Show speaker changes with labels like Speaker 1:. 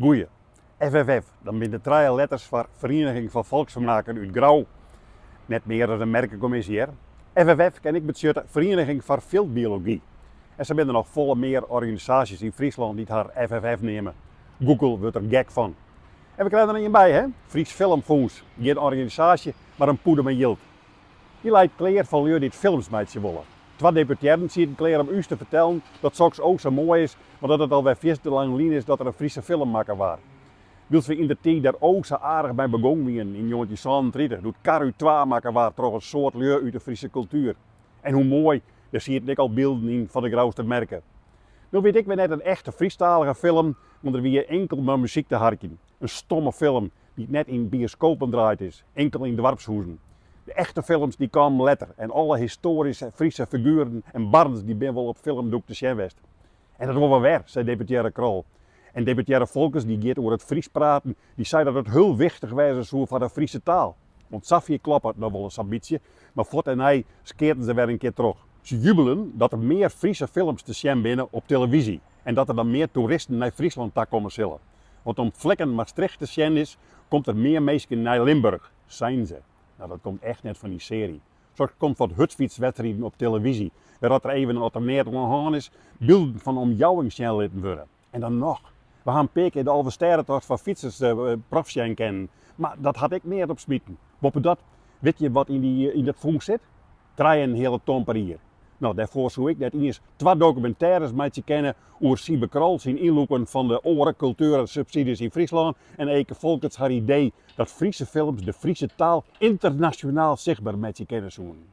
Speaker 1: Goeie. FFF, dan binne de trije letters foar Vereniging van Volksvermaken út Grou net mear as in merkekommisje, hear. FFF kin ek betsjutte Ferieniging foar Fjildbiology. En sa binne der noch folle mear organisaasjes yn Fryslân dy't har FFF neame. Google wurdt der gek fan. En we krije der noch ien by, hè? Fries Filmfûns. Gjin organisaasje, mar in pûde mei jild. Dy leit klear foar lju dy't films meitsje wolle. Twa deputearren sieten klear om ús te fertellen dat soks o sa moai is, want dat it alwer fierste lang lyn is dat der in Fryske film makke waard. Wylst we yndertiid der o sa aardich mei begong wienen yn njoggentjinhûndertsânentritich, doe't Kar út twa makke waard troch in soad lju út de Fryske kultuer. En hoe moai, der sieten ek al bylden yn fan de Grouster Merke. No wie it ek wer net in echte Frysktalige film, want der wie inkel mar muzyk te harkjen. In stomme film dy't net yn bioskopen draaid is, inkel yn doarpshûzen. De echte films dy kamen letter en alle histoaryske Fryske figueren en barrens dy binne wol op filmdoek te sjen west. En dat wol we wer, sei deputearre Krol. En deputearre Folkerts dy giet oer it Frysk praten, dy sei dat it hiel wichtich wêze soe foar de Fryske taal. Oant safier kloppe it noch wolris sa'n bytsje, mar fuort dêrnei skeaten se wer in kear troch. Se jubelen dat der mear Fryske films te sjen binne op televyzje en dat der dan mear toeristen nei Fryslân ta komme sille. Want om't Flikken Maastricht te sjen is, komt der mear minsken nei Limburch, seinen se. No, dat komt echt net fan dy searje. Soks komt fan hurdfytswedstriden op televyzje, wêr at der even at der neat oan 'e hân is, bylden fan de omjouwing sjen litten wurde. En dan noch, we ha in pear kear de Alvestêdetocht foar fytsers proef sjen kinnen, mar dat hat ek neat opsmiten. Boppedat, witte je wat yn dat fûns sit? Trije en in heale ton per jier. No, dêrfoar soe ik net iens twa dokumintêres meitsje kinne oer Sybe Krol syn ynlûken fan de oare kultuersubsydzjes yn Fryslân en Eke Folkerts har idee dat Fryske films de Fryske taal ynternasjonaal sichtber meitsje kinne soenen.